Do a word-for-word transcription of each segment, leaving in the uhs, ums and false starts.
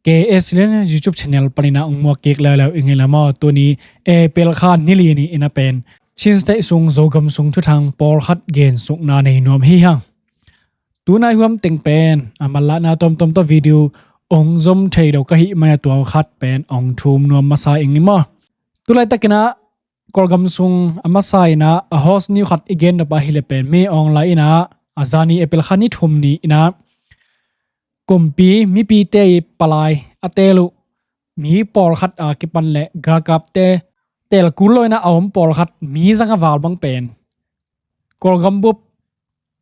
K S Lian YouTube channel panin ah hong muak kik leuleu ing ei la maw. Tuni April kha ni li ni in ah pen Chin State sung Zogam sung thuthang pawlkhat gensukna nei nuam hi hang. Tunai huam teng pen a manlahna tuamtuam tawh video hong zom thei lo ka hih manin ah tua khat pen hong thum nuam masa ing ei maw. Tulaitak in ah Kawlgam sung a masa in ah a host news khat i gen nop ahih leh pen Min Aung Hlaing in ah a zani April kha ni thum ni in ah kumpi mipite i palai a teel uh mi pawlkhat a kipan leh galkapte teel kul lo in ah a om pawlkhat mi zanga val bang pen Kawlgam bup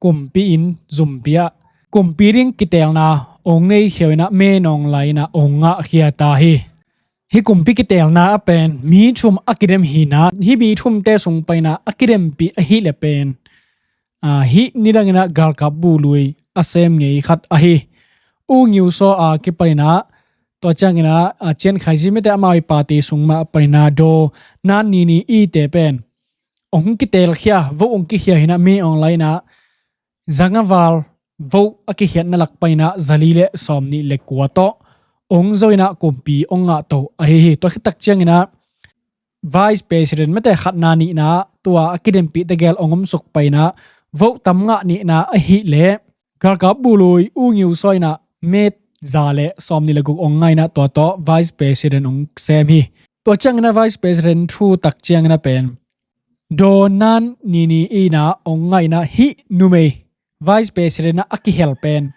kumpi inn zumpi ah kumpi ding kiteelna hong nei khia uh in ah Min Aung Hlaing in ah hong ngahkhia ta hi. Hih kumpi kiteelna ah pen mi thum a kidem hi in ah hih mi thumte sung panin ah a kidempih ahih leh pen a, hih nidang in ah galkap bu lui a sem ngei khat ahi U Ngiu Saw a kipan in ah tua ciangin ah a Cian Khai Zi mite amau i party sung mah panin ah Daw Nan Ni Ni I te pen hong kiteelkhia, vote hong kikhia hi in ah Min Aung Hlaing in ah zanga val vote a kikhiatna lak panin ah zali le sawmnih le kua tawh hong zo in ah kumpi hong ngahto ahi hi. Tua khit tak ciangin ah Vice President mite khatna nihna tua a kidempihte gel hong omsuk panin ah vote tam ngah nihna ahih leh galkap bu lui U Ngiu Saw in ah May za le sawmnih le guk hong ngah in ah tua tawh Vice President hong sem hi. Tua ciangin ah Vice President thu tak ciangin ah pen Daw Nan Ni Ni I in ah hong ngah in ah hih numei Vice President ah a kihel pen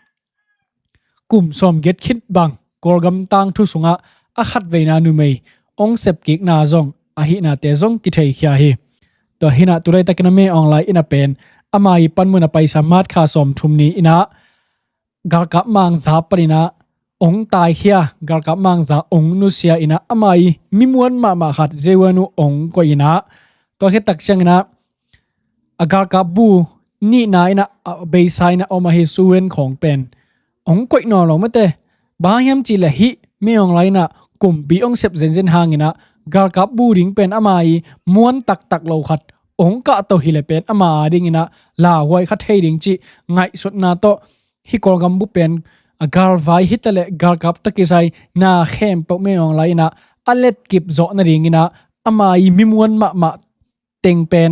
kum sawmgiat khit bang Kawlgam tangthu sungah a khatveina numei hong sepkikna zong ahihnate zong kitheikhia hi. Tua hi in ah tulaitak in ah Min Aung Hlaing in ah pen ama i panmun a paisa March kha sawmthum ni in ah galkap mangza panin ah hong taikhia, galkap mangza hong nusia in ah ama i mi muan mahmah khat Zewen uh hong koih in ah tua khit tak ciangin ah a galkap bu nihna in ah a beisa in ah om ahi Suwen khawng pen hong koih nawn lo mate. Bang hang hiam cih leh hih Min Aung Hlaing in ah kumpi hong sep zenzen hangin ah galkap bu ding pen ama i muan taktak lo khat hong kahto hi leh pen ama a dingin ah lauhuai kha thei ding cih ngaihsutna tawh hih Kawlgam bu pen a galvai hi ta leh galkap tawh kisai na khempeuh Min Aung Hlaing in ah a letkip zawh nadingin ah ama i mi muan mahmah teng pen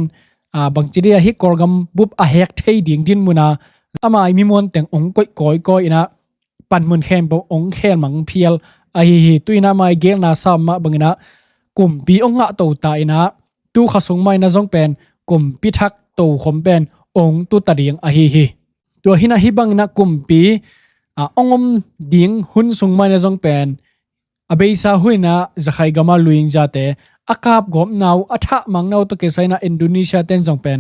a, bangci dia hih Kawlgam bup a hek thei ding dinmun a ama i mi muan teng hong koih kawikawi in ah panmun khempeuh hong khelmang phial ahi hi. Tu in ah ama i gelna sam mah bangin ah kumpi hong ngahto ta in ah tu kha sung mah in ah zong pen kumpi thak tokhom pen hong tu ta ding ahi hi. Tua hi in ah hih bangin ah kumpi a, hong om ding hun sung mah in ah zong pen a beisa hun in ah Zakhai gam a Rohingya te a kapgawpna uh a thahmangna uh tawh kisai in ah Indonesia ten zong pen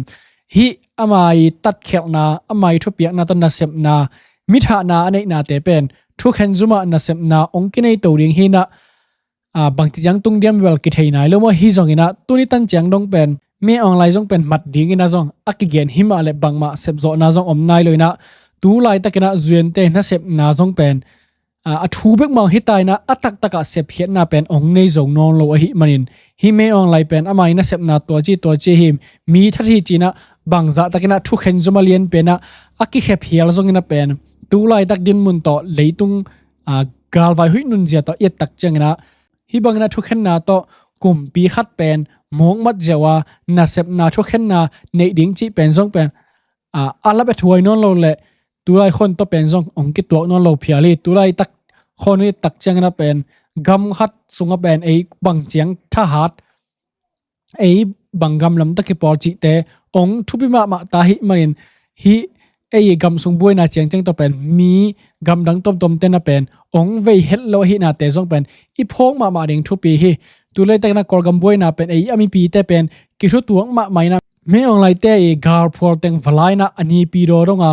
hih ama i tatkhelhna, ama i thupiakna tawh nasepna, mi thahna a neihnate pen thukhen zum ah nasepna hong kinei to ding hi in ah a, bangci ciang tung diam bel kithei nai lo maw. Hi zongin ah tuni tan ciang dong pen Min Aung Hlaing zong pen mat dingin ah zong a kigen hi mah leh bangmah sepzawhna zong om nai lo in ah tu laitakin ah Zuente nasepna zong pen a, a thu bek mah hi ta in ah a taktak ah sepkhiatna pen hong nei zo nawn lo ahih manin hih Min Aung Hlaing pen ama i nasepna tua ci tua ci hi, mi that hi ci in ah bangzah takin ah thukhen zum a lian pen ah a kikhep hial zongin ah pen tu laitak dinmun tawh leitung a, galvai huih nunzia tawh i et tak ciangin ah hih bangin ah thukhenna tawh kumpi khat pen mawkmat ziau a nasepna thukhenna neih ding cih pen zong pen a, a lap a thuai nawn lo leh tulai khon tawh pen zong hong kituak nawn lo phial hi. Tulaitak khon i et tak ciangin ah pen gam khat sungah pen ei bang ciang thahat ei bang gam lam tawh kipawl cihte hong thupi mahmah ta ahih manin hih ei gam sung buaina ciangciang tawh pen mi gamdang tuamtuamte na pen hong vei het lo ahihnate zong pen i phawk mahmah ding thupi hi. Tulaitakin ah Kawlgam buaina pen ei a mipite pen kithutuak mahmah in ah Min Aung Hlaingte i galphual teng va la in ah a nipi daw dong a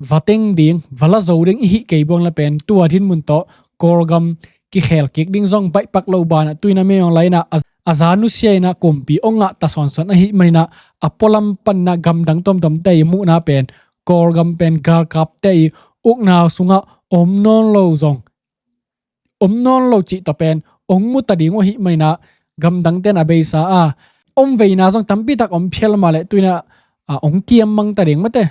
va teng ding, va la zo ding i hih kei buang leh pen tua dinmun tawh Kawlgam kikhel kik ding zong baihpak lo banah tu in ah Min Aung Hlaing in ah a, a za nusia in ah kumpi hong ngah ta sawnsawn ahih manin ah a pualam panin ah gamdang tuamtuamte i muhna pen Kawlgam pen galkapte i ukna sungah om nawn lo zong om nawn lo cih tawh pen hong mu ta ding uh ahih manin ah gamdangte in a beisa a om veina zong tampitak om phial mah leh tu in ah a, hong kiam mang ta ding mate.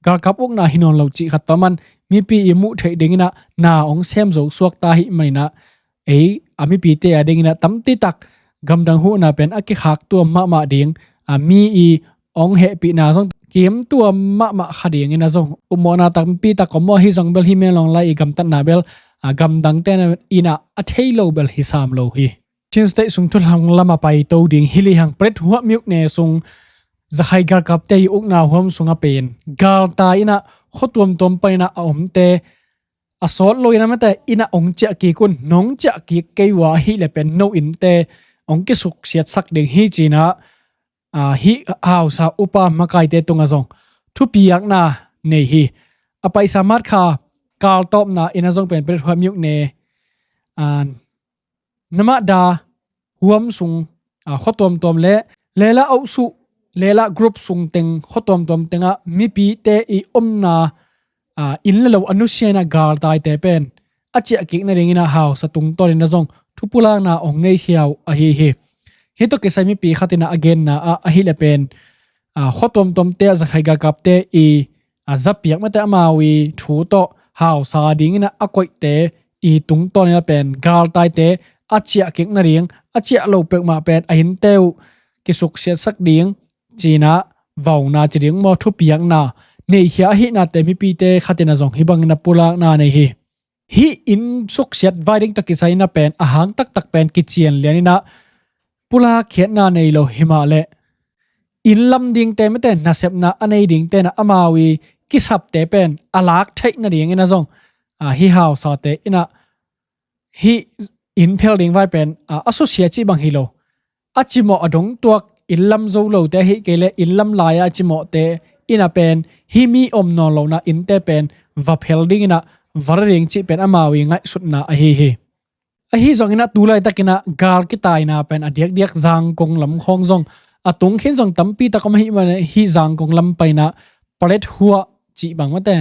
Galkap ukna hi nawn lo cih khat tawh man mipi i muh theih dingin ah na hong sem zo suak ta ahih manin ah ei a mipite a dingin ah tampi tak gamdang huhna pen a kikhaktuam mahmah ding, a mi i hong hehpihna zong kimtuam mahmah kha dingin ah zong upmawhna tampi tak om maw. Ahi zong bel hih Menglong lai i gamtatna bel a gamdangte in ah a thei lo bel hi sam lo hi. Chin State sung thuthang lam a paito ding hi lehang Pret Huah Myuk Ne sung Zakhai galkapte i ukna huam sungah pen galtai in ah khua tuamtuam pan in ah a omte a sawt lo in ah mate in ah hong ciah kik un, nong ciah kik kei uh a hih leh pen no innte hong kisuksiatsak ding hi ci-in ah, a, hih hausa upa makaite tungah zong thupiakna nei hi. A paisa March kha kal tawpna in ah zong pen Pret Huah Myuk Ne, a, Namada huam sung, a, khua tuamtuam le Lela Ausu, Lela group sung teng khua tuamtuam tengah mipite i omna, a, inn le lo a nusia in ah galtaite pen a ciah kik nadingin ah hausa tungtawn in ah zong thupulakna hong nei khia uh ahi hi. Hih tawh kisai mipi khat in ah a genna ah a hih leh pen, a, khua tuamtuamte ah Zakhai galkapte i, a, zapiak mate amau i thu tawh hausa dingin ah a koihte i tungtawn in ah pen galtaite a ciah kik nading, a ciah lo peuhmah pen a innte uh kisuksiatsak ding ci-in ah vauna ci ding maw, thupiakna nei khia ahihnate mipite khat in ah zong hih bangin ah pulakna nei hi. Hih inn suksiat vai ding tawh kisai in ah pen a hang taktak pen kician lian in ah pulak khiatna nei lo hi mah leh inn lam dingte mate nasepna a nei dingte in ah amau i kisapte pen a lak theih nadingin ah zong, a, hih hausate in ah hih inn phel ding vai pen, a, a susia cih bang hi lo, a cimawh a dong tuak inn lam zo lote ahi kei leh inn lam lai-a a cimawhte in ah pen hih mi om nawn lohna innte pen va phel dingin ah va ra ding cih pen amau i ngaihsutna ahi hi. Ahi zongin ah tu laitakin ah gal kitaina pen a diakdiak Zangkong lam khawng zong a tung khin zong tampi tak om ahih man hih Zangkong lam pan in ah Pret Huah cih bang mate,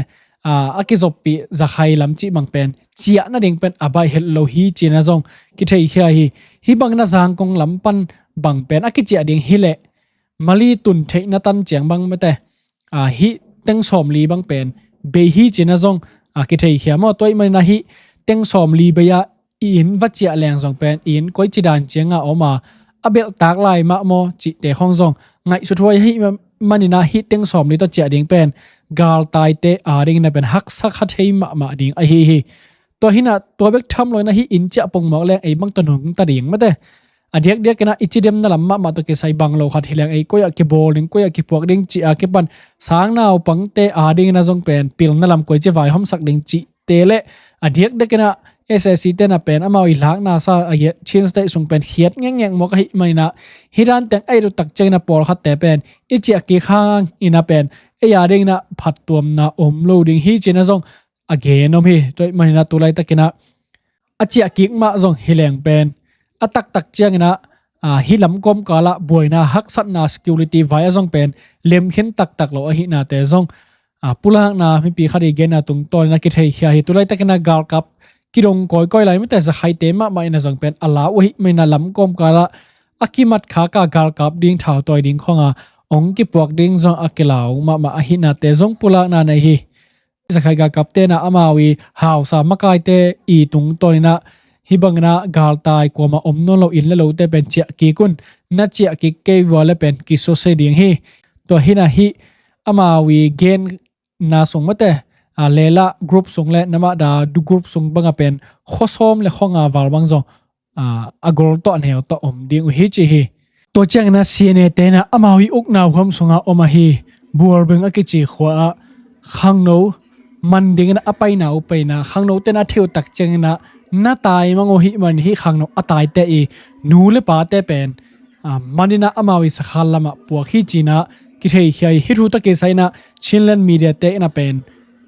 a, a kizoppih Zakhai lam cih bang pen ciah nading pen a baih het lo hi ci-in ah zong kithei khia hi. Hih bangin ah Zangkong lam pan bang pen a kiciah ding hi leh Mali tun theihna tan ciang bang mate, a, hih teng sawmli bang pen bei hi ci-in ah zong, a, kithei khia maw. Tua ahih man in ah hih teng sawmli bei ah i inn va ciah leng zong pen i inn koici dan ciangah om a, a belhtak lai mah maw cihte khawng zong ngaihsut huai ahih man in ah hih teng sawmli tawh ciah ding pen galtaite a dingin ah pen haksa kha thei mahmah ding ahi hi. Tua hi in ah tua bek tham lo in ah hih inn ciah pongmawk leng ei bang tawh nungta ding mate. A diakdiakin ah i cidemna lam mahmah tawh kisai bang lo khat hi leng ei koi ah kibawl ding, koi ah kipuak ding cih a kipan sang naupangte a dingin ah zong pen pilna lam koici vaihawmsak ding cihte le a diakdiakin ah SAC te in ah pen amau i lakna sa a Chin State sung pen khiat ngekngek mawk ahih man in ah hih dan teng a et uh tak ciangin ah pawlkhatte pen i ciah kik hangin ah pen ei a dingin ah phattuamna om lo ding hi ci-in ah zong a gen om hi. Tua ahih man in ah tu laitakin ah a ciah kik mah zong hi leng pen a taktak ciangin ah, a, hih lam kawmkal ah buaina, haksatna, security vai ah zong pen lemkhin taktak lo ahihnate zong, a, pulakna mipi khat i genna tungtawn in ah kithei khia hi. Tu laitakin ah galkap kidong kawikawi lai mate Zakhaite mahmah in ah zong pen a lau ahih man in ah lam kawmkal ah a kimat khak a galkap ding, thautawi ding khawng a hong kipuak ding zong a kilau mahmah ahihnate zong pulakna nei hi. Zakhai galkapte in ah amau i hausa makaite i tungtawn in ah hih bangin ah galtai kuamah om nawn lo inn le lote pen ciah kik un, na ciah kik kei uh a leh pen kisusia ding hi. Tua hi in ah hih amau i genna sung mate, a, Lela group sung le Namada group sung bangah pen khua sawm le khua nga val bang zong, a, a gol tawh a neu tawh om ding uh hi ci hi. Tua ciangin ah CNA te in ah amau i ukna huam sungah om ahi Bualbeng a kici khua ah khangno man dingin ah a paina uh pen ah khangnote in ah a theih uh tak ciangin ah na tai mang uh hih man hih khangno a taite i nu le pate pen, a, man in ah amau i sakhan lamah puak hi ci-in ah kithei khia hi. Hih thu tawh kisai in ah Chinland media te in ah pen,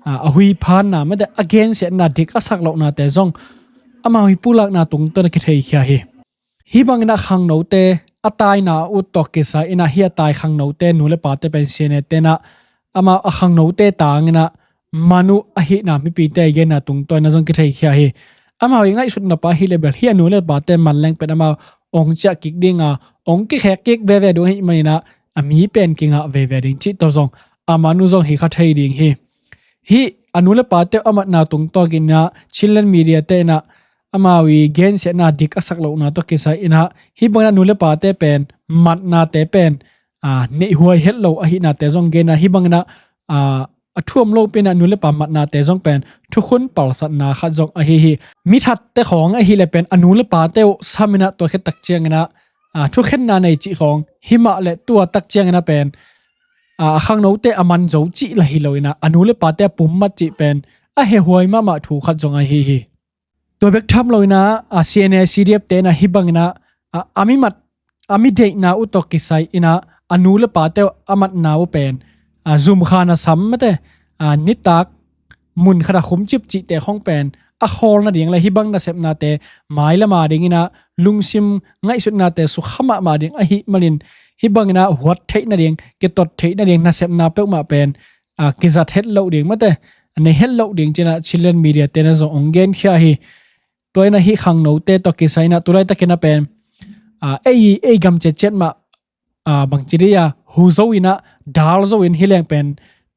a, a huiphanna mate a gensiatna dik a sak lohnate zong amau i pulakna tungtawn a kithei khia hi. Hih bangin ah khangnote a taina uh tawh kisai in ah hih a tai khangnote nu le pate pen CNA te in ah amau a khangnote tangin ah man uh ahihna mipite i genna tungtawn in ah zong kithei khia hi. Amau i ngaihsutna pa hi leh bel hih a nu le pate man leng pen amau hong ciah kik ding a hong kikhek kik veve ding ahih man in ah a mi pen kingah veve ding cih tawh zong a man uh zong hi kha thei ding hi. Hih a nu le pate a matna tungtawn in ah Chinland media te in ah amau i gensiatna dik a sak lohna tawh kisai inah hih bangin a nu le pate pen matnate pen a neihhuai het lo ahihnate zong gen a, hih bangin a a thuam lo pen a nu le pa matnate zong pen thukhun palsatna khat zong ahi hi. Mi thatte khawng ahileh pen a nu le pate uh sam inah tua khit tak ciang inah a thukhenna nei cih khawng, himah le tua tak ciang inah pen a khangnote a man zo cih lah hi lo inah a nu le pate a pum mat cih pen a hehuai mahmah thu khat zong ahi hi. Tua bek tham lo inah a C N A C D F te inah hih bangin ah a, a mi mat a mi deihna uh tawh kisai inah a nu le pate uh a matna uh pen a zumkhan a sam mate a nitak mun khat a khumcip cihte khawng pen a khawl nading le hih bang nasepnate mailama ding inah lungsim ngaihsutnate sukha mahmah ding ahih manin hih bang inah huat theih nading, kitot theih nading nasepna peuhmah pen a kizat het loh ding mate, a nei het loh ding ci inah Chinland Media te inah zong ong genkhia hi. Tua inah hih khangnote tawh kisai inah tulaitak inah pen a ei ei gam ciatciat mah a bangci dih a hu zo inah dal zo in hi leng pen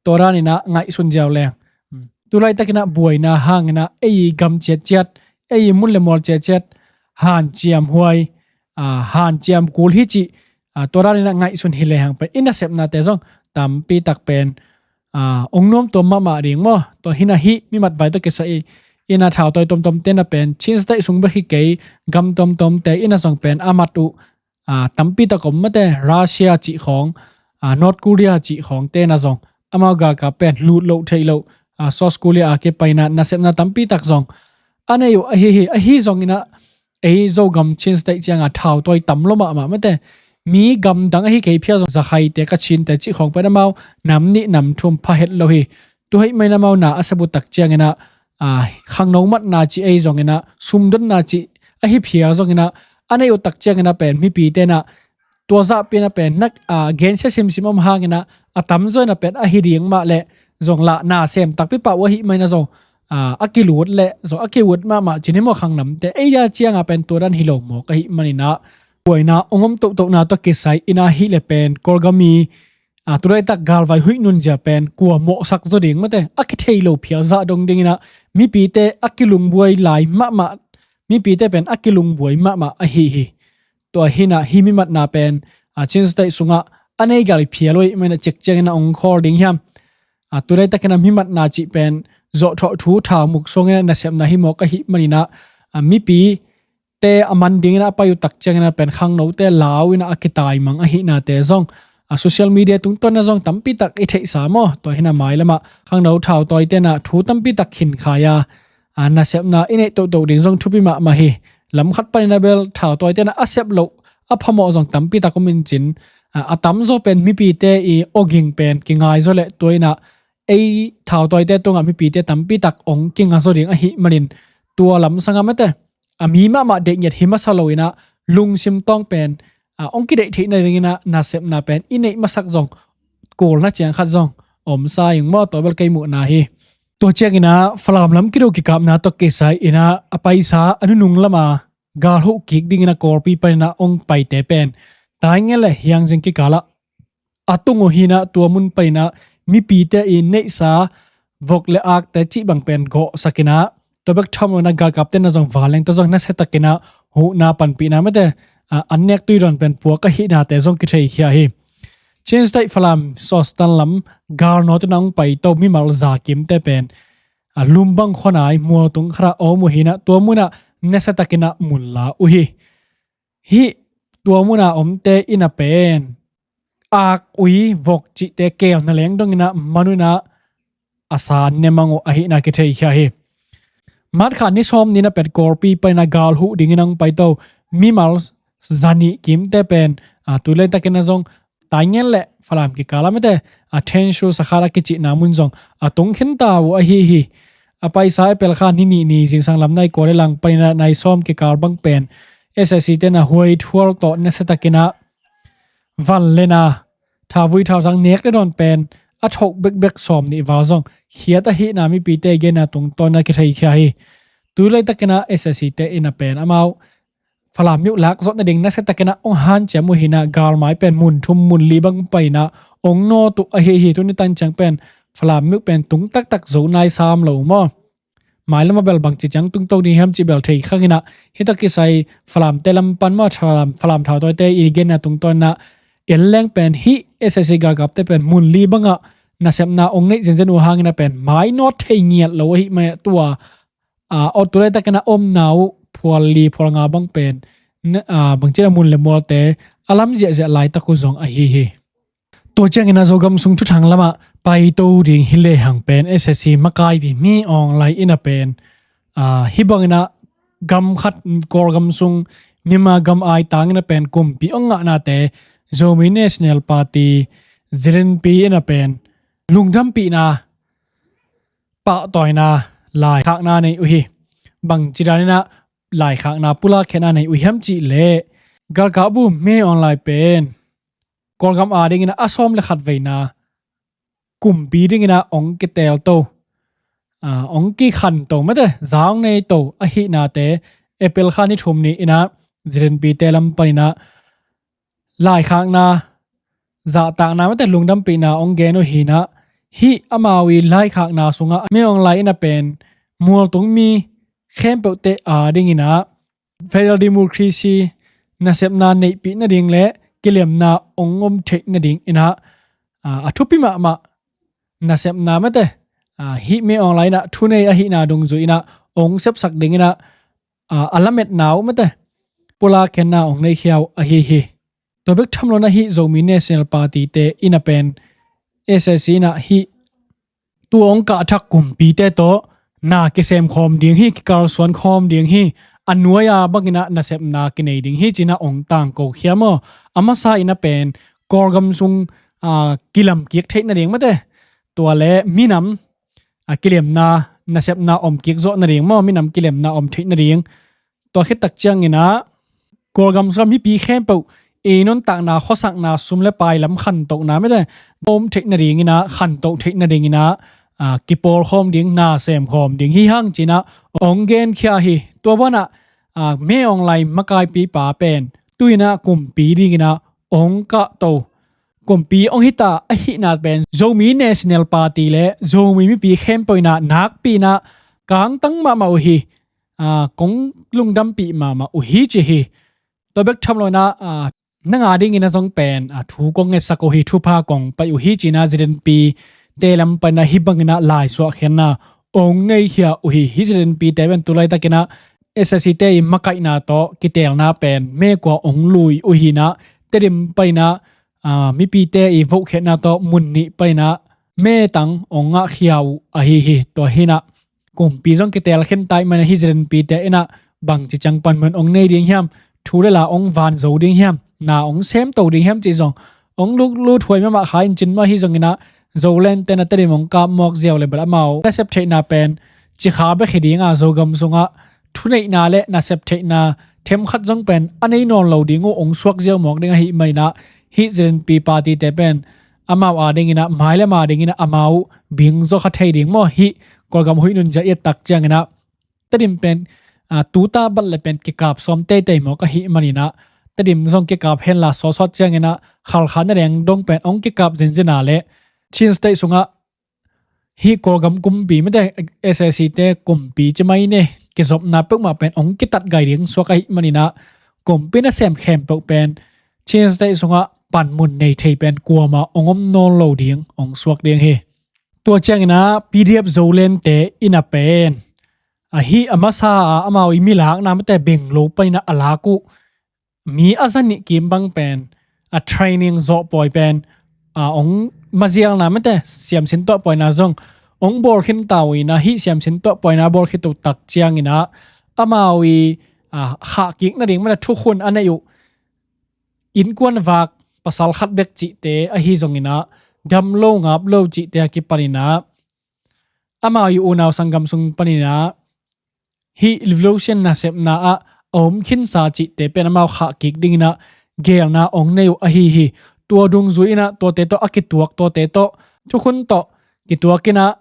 tua dan inah ngaihsun ziau leng tulaitak inah buaina hang inah ei gam ciatciat, ei mun le mual ciatciat hanciam huai, a hanciam kul hi cih a tua dan inah ngaihsun hi lehang pen i nasepnate zong tampi tak pen a ong nuam tuam mahmah ding maw? Tua hi inah hih mi matvai tawh kisai inah thautawi tuamtuamte inah pen Chin State sung bek hi kei, gam tuamtuamte inah zong pen a mat uh a tampi tak om mate, Russia cih khawng, a North Korea cih khawngte inah zong amau galkap pen lut loh theih loh a South Korea a kipai inah nasepna tampi tak zong a nei uh ahi hi. Ahi zong inah ei Zogam Chin State ciang a thautawi tam lo mahmah mate, mi gamdang ahi kei phial zong Zakhaite, Kachinte cih khawng pen amau nam nih nam thum pha het lo hi. Tua ahih manin amau na a sep uh tak ciang inah a khangno matna cih ei zong inah sumdonna cih ahi phial zong inah a nei uh tak ciang inah pen mipite inah tua zahpi inah pen nak a gensia simsim om hang inah a tamzaw inah pen ahi ding mah leh zong lah nasem takpi pah uh ahih manin ah zong a a kilut leh zong a kiut mahmah cin hi maw? Khangnote ei a ciang a pen tua dan hi lo mawk ahih manin ah buaina ong om tohtohna tawh kisai inah hih leh pen Kawlgam i a tulaitak galvai huih nunzia pen kua mawhsak zaw ding mate, a kithei lo phial zah dong ding inah mipite a kilungbuai lai mahmah, mipite pen a kilungbuai mahmah ahi hi. Tua hi inah hih mi matna pen a Chin State sungah a nei gal phial uh ahih manin ah cik ciang inah ong khawl ding hiam? A tulaitak inah mi matna cih pen zawhthawh thu thaumuk suang inah nasepna hi mawk ahih manin ah a mipi te a man ding inah a pai uh tak ciang inah pen khangnote lau inah a kitaimang ahihnate zong a social media tungtawn inah zong tampi tak i theihsa maw? Tua hi inah mailam ah khangno thautawite inah thu tampi tak khinkhai a a nasepna i neih tohtoh ding zong thupi mahmah hi. Lam khat pan inah bel thautawite inah a sep loh a phamawh zong tampi tak om in cin a a tamzaw pen mipite i awging pen kingai zaw leh tua inah ei thautawite tungah mipite tampi tak ong kinga zaw ding ahih manin tua lamsang a mate a mi mahmah deih ngiat hi masa lo inah lungsim tawng pen a ong kideih theih nading inah nasepna pen i neih masak zong kulna ciang khat zong om sa ing maw? Tua bel kei muhna hi. Tua ciang inah Falam lam kido kikapna tawh kisai inah a paisa a nunung lam a galhuh kik ding inah Kawlpi pan inah ong paite pen Tainge le Hiangzing kikal ah a tung uh hi inah tua mun pan inah mipite i neihsa vok le akte cih bang pen gawhsak inah tua bek tham lo inah galkapte inah zong vanleng tawh zong nasia tak inah huhna panpihna mate a an nek tui dawn pen puak ahihnate zong kitheikhia hi. Chin State Falam Sawstan lam galnawt inah ong paito mimal zakimte pen a lumbang khuanai mual tung khat ah a om uh hi inah tua mun ah nasia tak inah mun la uh hi. Hih tua mun a omte inah pen ak, ui, vok cihte keuna leng dong inah man uh inah a sa ne mang uh ahihna kitheikhia hi. March kha ni sawm ni inah pen Kawlpi pan inah galhuh ding inah ong paito mimal zanih kimte pen a tulaitak inah zong Tainge le Falam kikal a mate a Thensu Sakhat a kicihna mun zong a tung khin ta uh ahi hi. A paisa April kha ni nih ni zingsang lam nai kua le lang pan inah nai sawm kikal bang pen S A C te inah huaithual tawh nasia tak inah van le na, thavui thausang nek le dawn pen a thok bekbek sawm nih val zong khiat ahihna mipite genna tungtawn inah kitheikhia hi. Tulaitak inah S A C te inah pen amau Falam myo lak zawh nading nasia tak inah ong hanciam uh hi inah galmai pen mun thum mun li bang pan inah ong nawt uh ahi hi. Tuni tan ciang pen Falam myo pen tung taktak zo nai sam lo maw? Mailam a bel bangci ciang tungto ding hiam cih bel thei khang inah, hih tawh kisai Falamte lam pan maw, Falam, Falam thautawite i genna tungtawn inah, en leng pen hih S A C galkapte pen mun li bangah nasepna ong neih zenzen uh hang inah pen mainawt thei ngiat lo ahih mah tua, a, aw tu laitakin a omna uh phual li phual nga bang pen bangci a mun le mualte a lam ziahziah laitak uh zong ahi hi. Tua ciangin a Zogam sung thuthang lamah paito ding hi lehang pen S A C makaipi Min Aung Hlaing inah pen, a, hih bangin a gam khat Kawlgam sung Myanmar gam aitang inah pen kumpi ong ngahnate Zomi National Party, Z N P inah pen lungdampihna pahtawina laikhakna nei uh hi. Bangci dan inah laikhakna pulakkhiatna nei uh hiam cih leh galkap bu Min Aung Hlaing pen Kawlgam a ding inah a sawm le khat veina kumpi ding inah ong kitelto, a, ong kikhanto mate, za ong neito ahihnate April kha ni thum ni inah Z N P te lam pan inah laikhakna zahtakna mate lungdampihna ong gen uh hi inah, hih amau i laikhakna sungah Min Aung Hlaing inah pen mualtung mi khempeuhte a ding inah federal democracy nasepna neihpih nading le kilemna ong om theih nading inah, a, a thupi mahmah nasepna mate, a, hih Min Aung Hlaing inah thunei ahihna dungzui inah ong sepsak ding inah, a, a lametna uh mate pulakkhiatna ong neikhia uh ahi hi. Tua bek tham lo inah hih Zomi National Party te inah pen S A C inah hih tua ong kahthak kumpite tawh na kisem khawm ding hi, kikalsuan khawm ding hi, a nuai a bang inah nasepna kinei ding hi ci inah ong tangkokhia maw. A masa inah pen Kawlgam sung, a, kilamkik theih nading mate, tua le minam, a, kilemna nasepna omkik zawh nading maw, minam kilemna om theih nading. Tua khit tak ciang inah Kawlgam sungah mipi khempeuh i nuntakna, khuasakna, sum le pai lam khantohna mate om theih nading inah, khantoh theih nading inah, a, kipawlkhawm ding, na semkhawm ding hi hang ci inah ong genkhia hi. Tua banah, a, Min Aung Hlaing makaipipa pen tu inah kumpi ding inah ong kahto kumpi ong hita ahihna pen Zomi National Party le Zomi mipi khempeuh inah nakpi inah kangtang mahmah uh hi, a, kong lungdampih mahmah uh hi ci hi. Tua bek tham lo inah, a, nang a ding inah zong pen, a, thu kong ngetsak uh hi, thupha kong pai uh hi ci inah Z N P te lam pan inah hih bang inah laisuahkhiatna ong neikhia uh hi. Hih Z N P te pen tu laitak inah S A C te i makaihna tawh kitelna pen mekua ong lui uh hi inah, Tedim pan inah, a, mipite i vohkhiatna tawh mun nih pan inah metang ong ngahkhia uh ahi hi. Tua hi inah kumpi zong kitel khin ta ahih manin hih Z N P te inah bangci ciang panmun ong nei ding hiam, thu le la ong van zo ding hiam, na ong semto ding hiam cih zong ong luklut huai mahmah kha in cin mah hi zong inah Zoland te inah Tedim ong kap mawk ziau le bel amau nasep theihna pen cikha bek hi ding a, Zogam sungah thuneihna le nasep theihna themkhat zong pen a nei nawn lo ding uh ong suak ziau mawk ding ahih manin ah hih Z N P party te pen amau a ding inah, mailam a ding inah amau bing zaw kha thei ding maw, hih Kawlgam huih nunzia i et tak ciang inah Tedim pen, a, tuta bat le pen kikap sawm teitei mawk ahih manin ah Tedim zong kikap henla sawsawt ciang inah Khalkha, Naleng dong pen ong kikap zenzen a le Chin State sungah hih Kawlgam kumpi mate, S A C te kumpi ci mai ne, kizopna peuhmah pen ong kitat gai ding suak ahih manin ah kumpi nasem khempeuh pen Chin State sungah panmun nei thei pen kuamah ong om nawn lo ding ong suak ding hi. Tua ciang inah P D F Zoland te inah pen, a, hih a masa a amau i milakna mate Benglo pan inah a lak uh mi a zanih kim bang pen, a, training zawhpawi pen, a, ong mazialna mate siamsin tuahpawina zong ong bawl khin ta uh inah, hih siamsin tuahpawina bawl khit uh tak ciang inah amau i, a, khahkik nading mate thukhun a neih uh innkuan vak pasal khat bek cihte ahi zong inah dam lo ngap lo cihte a kipan inah amau i unau sanggam sung pan inah hih revolution nasepna ah a om khinsa cihte pen amau khahkik ding inah geelna ong nei uh ahi hi. Tua dungzui inah tuate tawh a kituak, tuate tawh thukhun tawh kituak inah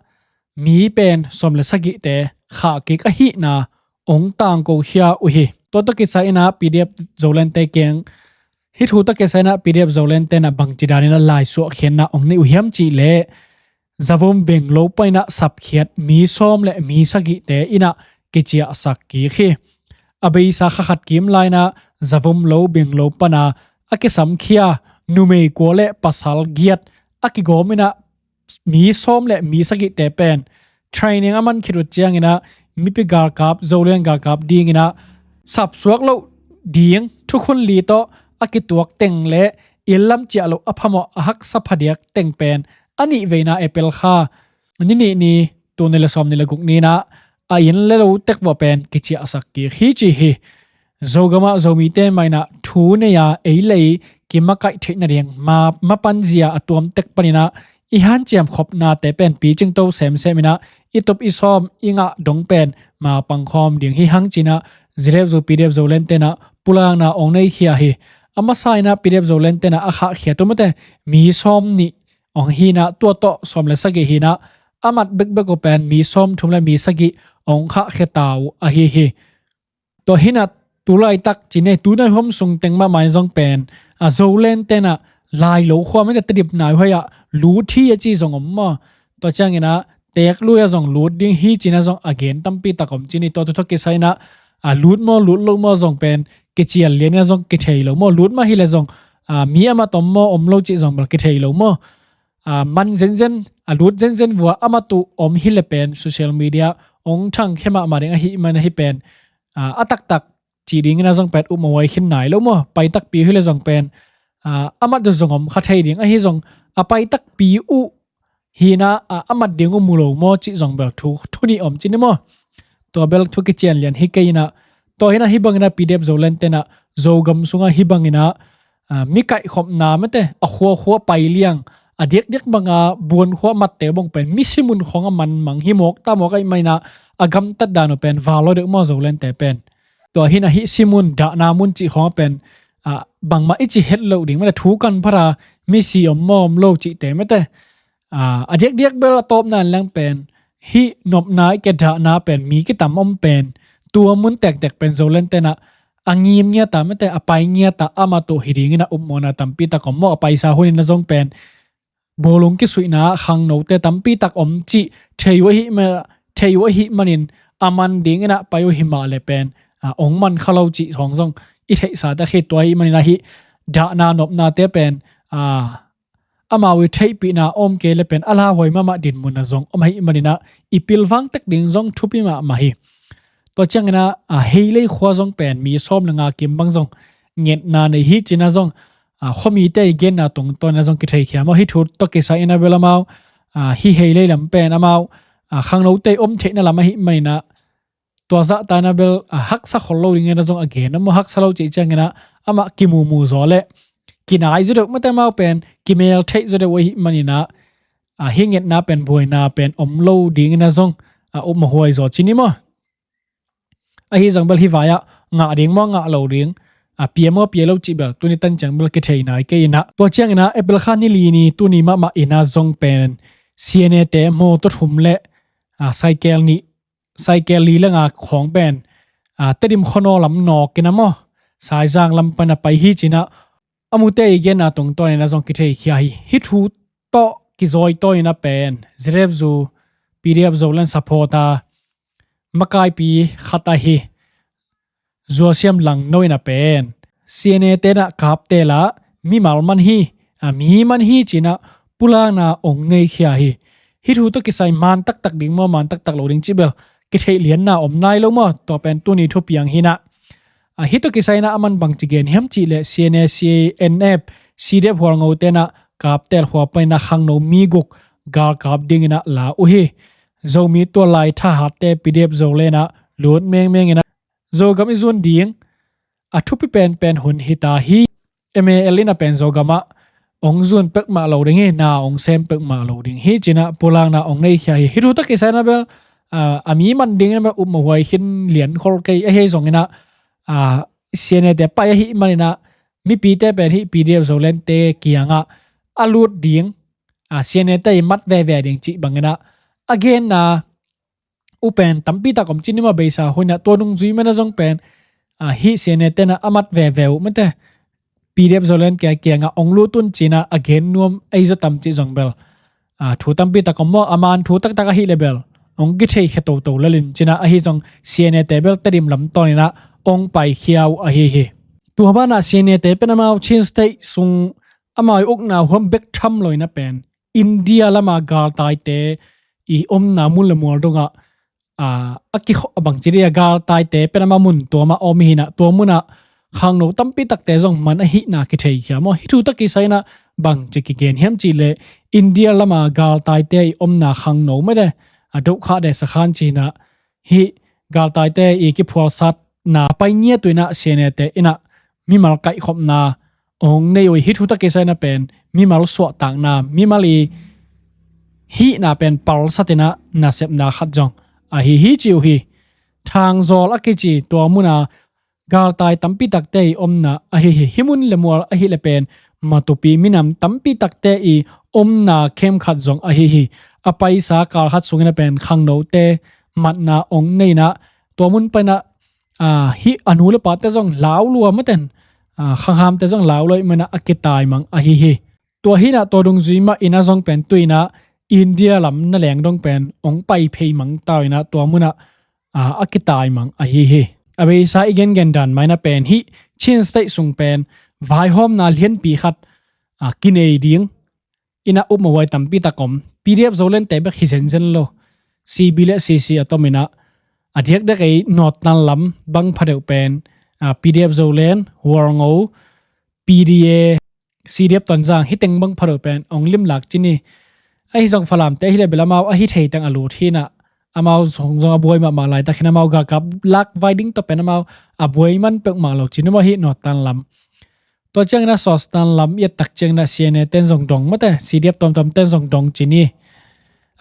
mi pen sawm le sagihte khahkik ahihna ong tangkokhia uh hi. Tua tawh kisai inah P D F Zoland te kiang, hih thu tawh kisai inah P D F Zoland te inah bangci dan inah laisuahkhiatna ong nei uh hiam cih leh zavum benglo paninah sapkhiat mi sawm le mi sagihte inah kiciahsak kik hi. A beisa khakhat kim lainah zavum lo benglo pana a kisamkhia numei kua le pasal giat a kigawm inah mi sawm le mi sagihte pen training a man khit uh cianginah mipi galkap, Zoland galkap dinginah sapsuak loh ding thukhun li tawh a kituak teng le inn lam ciah loh a phamawh a haksa phadiak teng pen a nih veina April kha ni nih ni, tul nih le sawm nih le guk ninah a inn le lo tek vua pen kiciahsak kik hi ci hi. Zogamah Zomite mainah thu nei-a ei le ei kimakaih theih nading ma, mapanzia a tuam tek paninah i hanciam khopnate pen picingto semsem inah i tup i sawm i ngah dong pen ma pangkhawm ding hi hang cinah ZREP Zo, PDF Zoland tenah pulakna ong neikhia hi. A masa inah PDF Zoland tenah a khahkhia tumate mi sawm nih ong hinah tua tawh sawm le sagih hinah a mat bekbek uh pen mi sawm thum le mi sagih ong khahkhia ta uh ahi hi. Tua hinah tulaitak cine tunai huam sung teng mahmah in zong pen a Zoland tenah lai lo khua mite Tedim nai huai ah lut hi a ci zong om maw? Tua cianginah teek lui a zong lut ding hi cinah zong a gen tampi tak om cini. Tua tu tawh kisai inah a lut maw lut lo maw zong pen kician lian inah zong kithei lo maw? Lut mah hileh zong a mi a mat om maw om lo cih zong bel kithei lo maw? A man zenzen, a lut zenzen vua a mat uh om hileh pen social media ong thangkhia mahmah ding ahi man ahi pen a, a taktak cih dingin a zong pen upmawh huai khin nai lo maw? Pai takpi uh hileh zong pen a, a mat uh zong om kha thei ding ahi zong a pai takpi uh hinah a, a mat ding uh mu lo maw cih zong bel thu, thu nih om cini maw? Tua bel thu kician lian hi kei inah tua hinah hih banginah PDF Zoland tenah Zogam sungah hih banginah a, mi kaihkhopna mite a khuakhua pai liang a diakdiak banga buan khua matte bong pen misi mun khawng a manmang hi mawk ta mawk ahi maninah a gamtat dan uh pen val lo deuh maw Zolandte pen? Tua hinah hih si mun dahna mun cih khawng a pen a, bangmah i ci het loh ding mite thu kan phara misi om maw om lo cihte mite a, a diakdiak bel a tawpna in leng pen hih nopna i ke dahna pen mi kitam om pen tua mun tektek pen Zoland tenah a ngim ngiata mite a pai ngiata a mat uh hi dingin a upmawhna tampi tak om maw? A paisa hunin a zong pen bawlung kisuihna khangnote tampi tak om cih thei uh ahi ma, thei uh ahi manin a man dingin a pai uh hi mah le pen a, ong man kha lo cih hong zong i theihsa tak hi. Tua ahi manin ahi dahna nopnate pen a, amau i theihpihna om kei le pen a lauhuai mahmah dinmun a zong om ahi maninah i pilvang tek ding zong thupi mahmah hi. Tua cianginah a, Heilei khua zong pen mi sawm le nga kim bang zong ngetna nei hi cinah zong a, khuamite i genna tungtawninah zong kitheikhia maw? Hih thu tawh kisai inah bel amau a, hih Heilei lam pen amau a, khangnote i om theihna lam ahi maninah tua zahta inah bel a, haksa khol lo dingin a zong a gen a maw? Haksa lo cih cianginah amah kimumu zaw le kinai zaw deuh mite amau pen kimel theih zaw deuh ahi maninah a, hih ngetna pen buaina pen om lo dingin a zong a, upmawh huai zaw cini maw? Ahi zong bel hih vai-ah ngah ding maw ngah lo ding a, pia maw pia lo cih bel tuni tan ciang bel kithei nai kei inah. Tua cianginah April kha ni li ni tuni mahmah inah zong pen CNA te mawtaw thum le a, cycle nih, cycle li le nga khawng pen a, Tedim khuanaw lam nawk inah maw Saizang lam pan a pai hi cinah a mute i genna tungtawninah zong kitheikhia hi. Hih thu tawh kizawitawi inah pen ZREP Zo, PDF Zoland support a makaipi khat ahi Zuasiam Langno inah pen CNA tenah kaptel ah mimal man hi a, mi man hi cinah pulakna ong neikhia hi. Hih thu tawh kisai man taktak ding maw man taktak lo ding cih bel kitheih lianna om nai lo maw? Tua pen tuni thupiang hinah a, hih tawh kisai inah a man bangci gen hiam cih leh CNA, CNF, CDF Hualngo tenah kaptel khua paninah khangno mi guk galkap dinginah la uh hi. Zomi tuallai thahatte PDF Zoland ah lut mengmeng inah Zogam i zun ding a thupi penpen hun hita hi. MAL inah pen Zogamah ong zun pekmah lo ding hi, na ong sem pekmah lo ding hi cinah pulakna ong neikhia hi. Hih thu tawh kisai inah bel a, a mi man ding inah bel upmawh huai khin lian khol kei ahi zonginah a, CNA te pai ahi maninah mipite pen hih PDF Zoland te kiangah a lut ding a, CNA te i mat veve ding cih banginah a genna uh pen tampi tak om cini maw? Beisa huninah tua nung zui manah zong pen a, hih CNA tenah a mat veve uh mite PDF Zoland kia kiangah ong lut un cinah a gen nuam ei zaw tam cih zong bel a, thu tampi tak om maw, a man thu taktak ahi le bel hong kithei khia toto lel in ci-in ah, ahi zong C N A te bel Tedim lam tawn in ah hong paikhia uh ahi hi. Tua banah C N A te pen amau Chin State sung amau i ukna huam bek tham lo in ah pen India lama galtaite i omna mun le mual dongah, a, a kikho-, a bangci dih a galtaite pen amau mun tua mah om hi in ah, tua munah khangno tampi takte zong man ahihna kitheikhia maw. Hih thu tawh kisai in ah bangci kigen hiam cih leh India lama galtaite i omna khangno mete, a, Dokha Desakhan ci-in ah, hih galtaite i kiphualsatna pai ngiat uh in ah C N A te in ah mimal kaihkhopna hong nei uh hi. Hih thu tawh kisai in ah pen mimal suahtakna, mimal i hihna pen palsat in ah nasepna khat zong ahi hi ci uh hi. Thangzawl a kici tua muna galtai tampi takte i omna ahi hi. Hih mun le mual ahih leh pen Matupi minam tampi takte i omna camp khat zong ahi hi. A paisa kal khat sung in ah pen khangnote matna hong nei in ah, tua mun pan ah, a, hih a nu le pate zong lau lua mah ten, a, khanghamte zong lau lua ahih manin ah a kitaimang ahi hi. Tua hi in ah tua dungzui mah in ah zong pen tu-in ah India lam na leng dong pen hong pai phei mang ta uh in ah tua munah, a, a kitaimang ahi hi. A beisa i gengen dan mah in ah pen hih Chin State sung pen vaihawmna lianpi khat, a, kinei ding in ah upmawh huai tampi tak om. P D F Zoland te bek hi zenzen lo. C B le C C a tom in ah, a diakdiak ei Northern lam bang pha deuh pen, a, P D F Zoland, Hualngo, P D A, C D F Tonzang, hih teng bang pha deuh pen hong limlak ci ni. Ahi zong Falam te hi le bel amau ahi thei teng a lut hi in ah, amau zong zong a buai mahmah laitak hi in ah amau galkap lak vai ding tawh pen amau a buai man peuhmah lo ci ni maw hih Northern lam. Tua ciangin ah Southern lam i et tak ciangin ah C N A ten zong dong mate, C D F tuamtuam ten zong dong ci ni.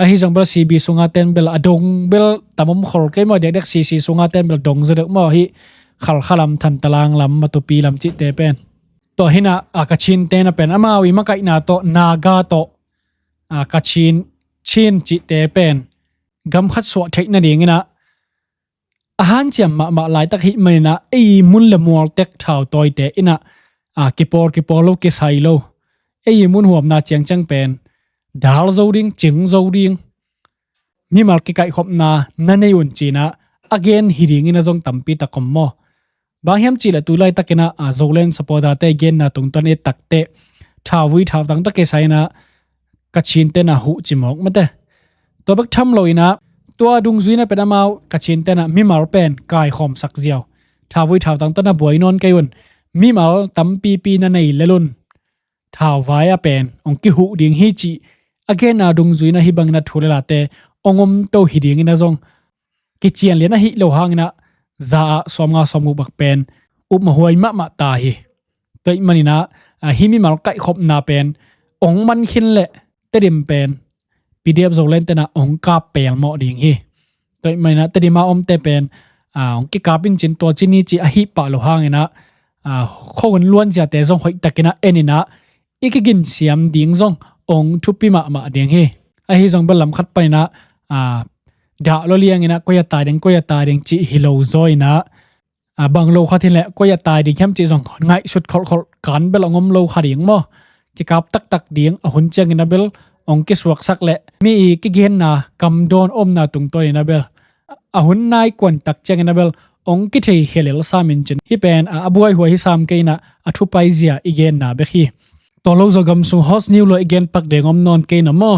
Ahi zong bel C B sunga ten bel a dong bel tam om khol kei maw, diakdiak C C sunga ten bel dong zaw deuh maw hih Khalkha lam, Thantalang lam, Matupi lam cihte pen. Tua hi in ah, a, Kachin te in ah pen amau i makaihna tawh, Naga tawh, a, Kachin, Chin cihte pen gam khat suah theih nading in ah a hanciam mahmah laitak ahih manin ah ei mun le mual tek thautawite in ah, a, kipawl kipawl lo, kisai lo. Ei mun huamna ciangciang pen dal zo ding, cing zo ding, mimal kikaihkhopna na nei un ci-in ah a gen hi ding in ah zong tampi tak om maw. Bang hiam cih leh tu laitakin ah, a, Zoland supporter te genna tungtawn i et tak teh thauvui thautang tawh kisai in ah Kachin te in ah huh cimawk mate. Tua bek tham lo in ah tua dungzui in ah pen amau Kachin te in ah mimal pen kaikhawmsak ziau, thauvui thautang tawh na buai nawn kei un, mimal tampipi na nei lel un, thauvai ah pen hong kihuh ding hi cih a genna dungzui in ah hih bangin ah thu le late hong om to hi ding in ah zong kician lian ahih loh hangin ah za ah sawmnga sawmguk bak pen upmawh huai mahmah ta hi. Tua ahih manin ah, a, hih mimal kaihkhopna pen hong man khin leh Tedim pen P D F Zoland te in ah hong kap pelmawh ding hi. Tua ahih manin ah Tedim a omte pen, a, hong kikap in cin tua ci ni cih ahih pah loh hangin ah, a, khuahun luanziate zong hoihtakin ah en in ah i kiginsiam ding zong hong thupi mahmah ding hi. Ahi zong bel lam khat panin ah, a, dah lua liangin ah koi a tai ding, koi a tai ding cih hi lo zaw in ah, a, bang lo khat hi leh koi a tai ding hiam cih zong ngaihsut kholhkholh, kan bel hong om lo kha ding maw. Kikap taktak ding, a hun ciangin ah bel hong kisuaksak leh mi i kigenna kamdawn omna tungtawn in ah bel a hun nai kuan tak ciangin ah bel hong kithei khia lel sam in cin. Hih pen, a, a buaihuai hi sam kei in ah a thupai zia i genna bek hi. Tua lo zaw gam sung hot news lo i gen pak ding om nawn kei na maw.